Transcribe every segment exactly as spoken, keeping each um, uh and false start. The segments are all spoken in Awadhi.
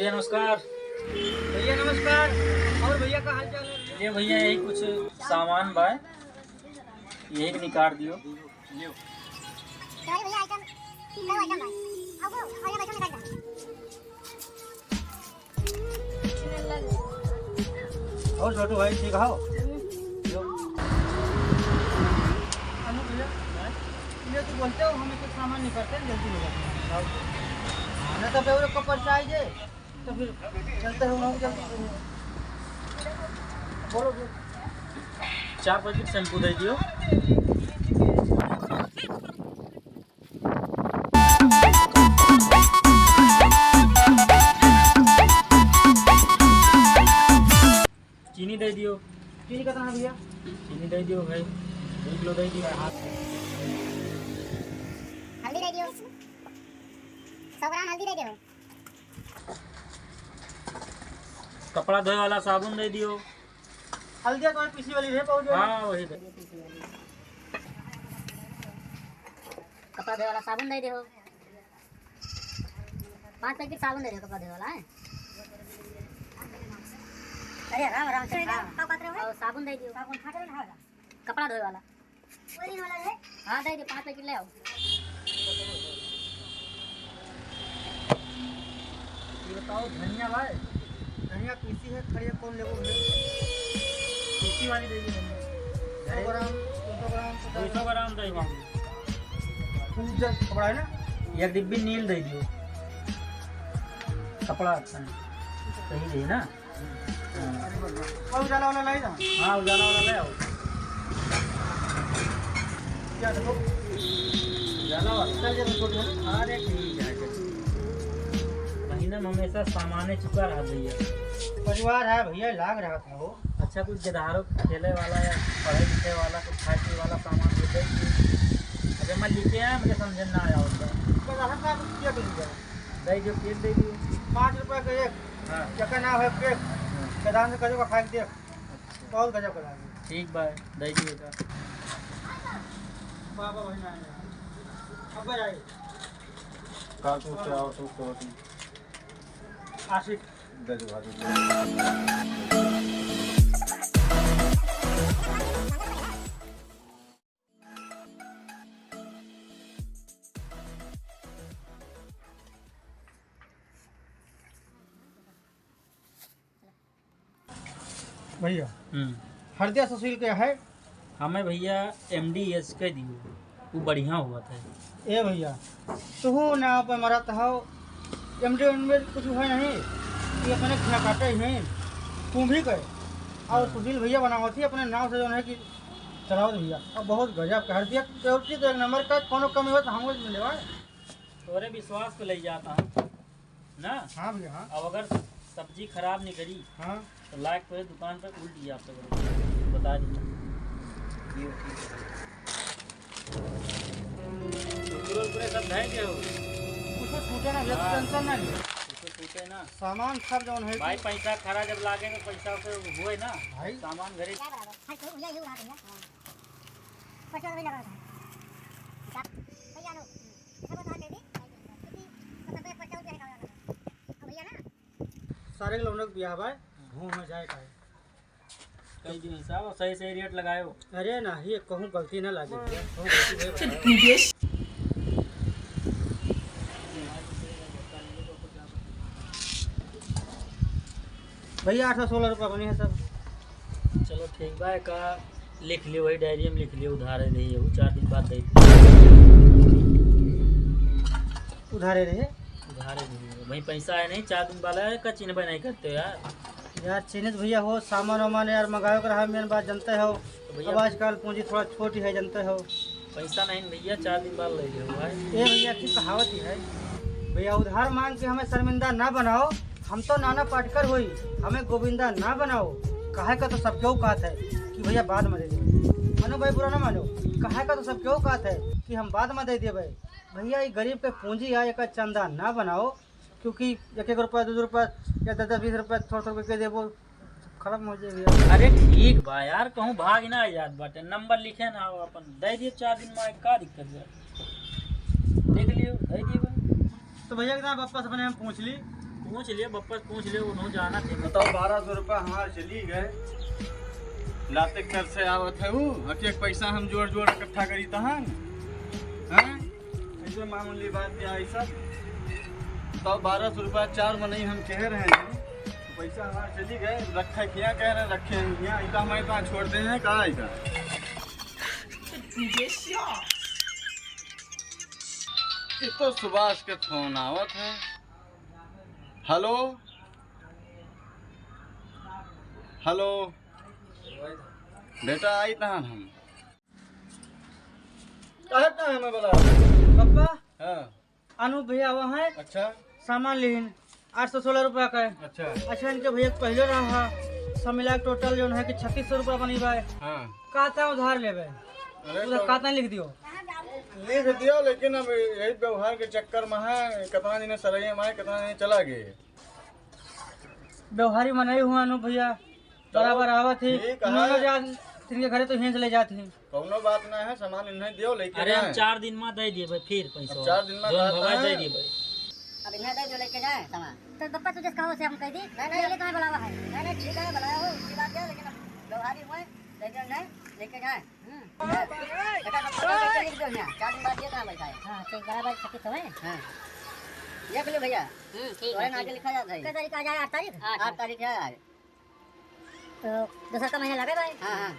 नमस्कार। भैया नमस्कार। और भैया का हाल चाल है भैया? ये भैया यही कुछ सामान बा, यही के निकाल दियो। सारे भैया आइटम, सब आइटम बा। आओ, आओ, ये बैठो, निकाल दो। और छोटू भाई ठीक हो? अनु भैया, ये तो बोलते हो, हमें कुछ सामान नहीं करते, जल्दी हो जाते हैं। ना तो बेवरे को पर्चा आई जे, तो फिर चलते हो, हम जल्दी। बोलो, बोलो। चार पैकेट शैम्पू दे दियो। चीनी दे दियो। चीनी कितना है भैया? चीनी दे दियो भाई, दो किलो दे दियो। हल्दी दे दियो, सौ ग्राम हल्दी दे दियो। कपड़ा धोए वाला साबुन दे दियो। हल्दिया तो पीसी वाली है, पाउडर। हाँ, वही दे। कपड़ा धोए वाला साबुन दे दियो। पाँच पैकेट साबुन दे दियो, कपड़ा धोए वाला है। अरे राम राम से हाँ। का बात रे भाई? और साबुन दे दियो। साबुन फाटे ना होला। कपड़ा धोए वाला। वही वाला है। हाँ, दे दे, पाँच पैकेट ले आओ। ये बताओ, धनिया भाई, धनिया पीसी है, खड़ी है, कौन लेबो है? पीसी वाली दे दी धनिया। सौ ग्राम, दो सौ ग्राम, पचास दो सौ ग्राम दे दी। उज्जर कपड़ा है ना? एक डिब्बी नील दे दियो। कपड़ा अच्छा है, सही रही ना? हाँ। और उजाला वाला लाई ना? हाँ, उजाला वाला ले आओ। क्या देखो? उजाला वाला। चल, चल, छोड़ दे। अरे, ठीक है, चल। महीना में हमेशा सामाने चुका रहा भैया। परिवार है भैया, लाग रहा था वो। अच्छा, कुछ गदहारो खेले वाला या पढ़े लिखे वाला, कुछ खाए पिए वाला सामान हो जाए कि, अरे, मैं लिखे आया, मुझे समझ में ना आया होता। गदहा का कुछ किया तो नहीं जाए। दे दियो, केक दे दियो। पाँच रुपया का एक। हाँ। चक्कर ना हो, केक। हाँ। गदहा से गजब का खा के देख। अच्छा। बहुत गजब का लागे। ठीक बा, दे दियो का। बाबा भाई ना आया। अब भाई आए। का तू क्या हो, तू कहो तू। आशिक। दे दो भाई। भैया, हम्म। हरदिया सुशील के है? हमें भैया एम डी एस के दियो, वो बढ़िया हुआ था। ए भैया, तुहू नाव पे मरत हो, एम डी एम डी कुछ है नहीं, ये अपने खिया काटे ही, तू भी कहे। और हाँ। सुशील भैया बनावत ही अपने नाव से जो है कि चलाओ भैया, अब बहुत गजब का हरदिया क्वालिटी तो एक नंबर का, कोनो कमी हो तो हमको मिले भाई। तोरे विश्वास पे ले जाता हूँ ना। हाँ भैया, हाँ। अब अगर सब्जी खराब निकली हाँ। तो लायक तोरे दुकान पे उल्ट जाते बता दी। कुरकुरे उरकुरे सब धए के हो। कुछ छूटे ना भैया, हाँ। टेंशन ना ले। कुछ छूटे ना। सामान सब जौन है भाई, कि पैसा खरा जब लागे तो पैसा से हुए ना। भाई। सामान घरे। क्या बराबर? हाँ, तो भैया, ये उड़ा भैया। हाँ। पचास रुपये लगा था। भैया लो, सब उधार दे दी। क्योंकि मतलब एक पचास रुपये निकालना था। अब भैया ना। सारे के लौंडे के बियाह बा, घूम में जाए का है। कई दिन साहब, सही सही रेट लगायो। अरे ना, ये कहूँ गलती ना लागे भैया, कहूँ गलती नहीं बतायो। भैया, आठ सौ सोलह रुपया बनी है सब। चलो ठीक बा, का लिख लियो, वही डायरी में लिख लियो, उधारे रही है, वो चार दिन बाद दे दी। उधारे रहे? उधारे रही है भाई, पैसा है नहीं, चार दिन वाला है, का चिन्हबे नहीं करते यार। यार, चिन्हित भैया हो, सामान वामान यार मंगावे के रहा, मेन बात जानते हो। तो भैया अब आजकल पूंजी थोड़ा छोटी है, जानते हो। पैसा नहीं न भैया, चार दिन बाद ले लियो भाई। ए भैया की कहावत ही है, भैया उधार मांग के हमें शर्मिंदा ना बनाओ, हम तो नाना पाटकर होई, हमें गोविंदा ना बनाओ। कहे का तो सब केहू कहत है कि भैया बाद में दे देबे। मानो भाई बुरा ना मानो, कहे का तो सब केहू कहत है कि हम बाद में दे देबे। भैया ई गरीब के पूंजी है, एकर चंदा ना बनाओ। क्योंकि एक एक रुपया, दो दो रुपया या दस दस बीस रुपया थोड़ा थोड़ा करके देबो, खत्म हो जाएगी यार। अरे ठीक बा यार, कहूँ भाग ना जात बाटे, नंबर लिखे ना हो अपन, दे दिए चार दिन में, का दिक्कत बा? देख लियो, दे दिए बा। तो भैया के ना पापा से अपने हम पूछ ली, पूछ लिए बप्पा, पूछ लिए, उन्हों जाना थे। बताओ, बारह सौ रुपया हमार चली गए, लाते कर से आवत है वो, एक एक पैसा हम जोड़ जोड़ इकट्ठा करी तहन, हैं? ऐसे मामूली बात क्या है सब? तो बारह सौ रुपया चार मनई हम कह रहे हैं, पैसा हमार चली गए, रखे किया कह रहे हैं, रखे हैं यहाँ, इतना हमारे पास छोड़ दे हैं, कहाँ इधर? ये तो सुभाष के फोन आवत है। हेलो, हेलो, बेटा, आई तहन हम। काहे तहन हमें बोला? पप्पा, हाँ। अनूप भैया आवा है। अच्छा। सामान लिहिन, आठ सौ सोलह रुपया का है। अच्छा। अच्छा, इनके भैया पहले रहा है, सब मिला के टोटल जौन है कि छत्तीस सौ रुपया बनी बा। हाँ। कहता उधार लेबे। अरे उधार तो कहता लिख दियो। लिख दियो, लेकिन अब यही व्यवहार के चक्कर में है, कितना दिन सरैया में आए, कितना दिन चला गए। व्यवहारी मनई हुआ अनूप भैया, चलो, बराबर आवत ही, ठीक है। उन्होंने जा, इनके घरे तो हिंस ले जात ही। कौनो बात ना है, सामान इन्हें दियो, लेके अरे, हम जाएं। चार दिन में दे दिए भाई, फिर पैसा। अब चार दिन में जौन कहता भवा है। दे दिए भाई। अब इन्हें दे दियो, लेके जाएं सामान। तो पप्पा, तुझे कहो से हम कह दी, नहीं, नहीं। ये कहाँ बुलावा है? नहीं, नहीं, ठीक है, बुलाया हो, अच्छी बात है, लेकिन अब व्यवहारी हुए, दे दियो इन्हें, लेके जाएं। हम्म। बेटा, सब पता करके लिख दो यहाँ, चार दिन बाद ये कहाँ बैठा है? हाँ, ठीक, बराबर छत्तीस सौ है। हाँ। लिख लो भैया। हम्म, ठीक है, तोरे नाम ठीक। लिखा जाता है। कै तारीख आ जाए? आठ तारीख? आठ। आठ तारीख है आज। तो दूसरा का महीना लगे भाई। हाँ, हाँ।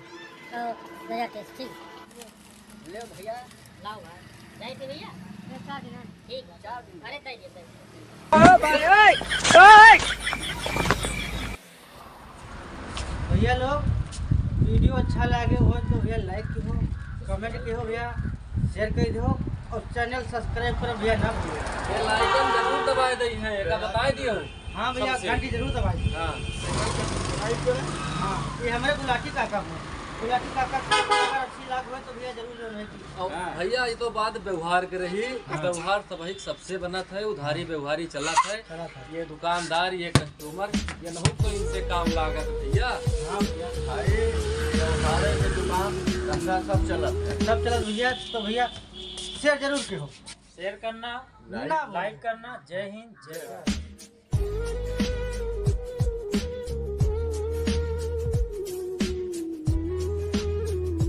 तो दो हज़ार तेईस, ठीक। ले भैया। लाओ भाई। जाए थे भैया? ये चार दिन है। ठीक है। चार दिन। अरे, दे दे, दे दे। भैया लोग, video अच्छा लागे हो तो भैया like किहो, comment किहो भैया, share कर दो और channel subscribe कर भैया ना भूलो। Bell icon जरूर दबाए दई है, एका बताए दियो। हाँ भैया, सबसे। घंटी जरूर दबाई। हाँ। Subscribe करें। हाँ, ये हमारे गुलाटी काका हैं। गुलाटी काका की अगर अच्छी लाग हो तो भैया जरूर जो है कि और हाँ। भैया, ये तो बात व्यवहार के रही। हाँ। व्यवहार सबहिक सबसे बनत है, उधारी व्यवहारी चलत है। चलत है। ये दुकानदार, ये customer, ये नहीं तो इनसे काम लागत भैया। हाँ भैया। भाई, व्यवहार के दुकान धंधा सब चलत है। सब चलत भैया, तो भैया share जरूर किहो। Share करना, ना like करना। जय हिंद, जय भारत।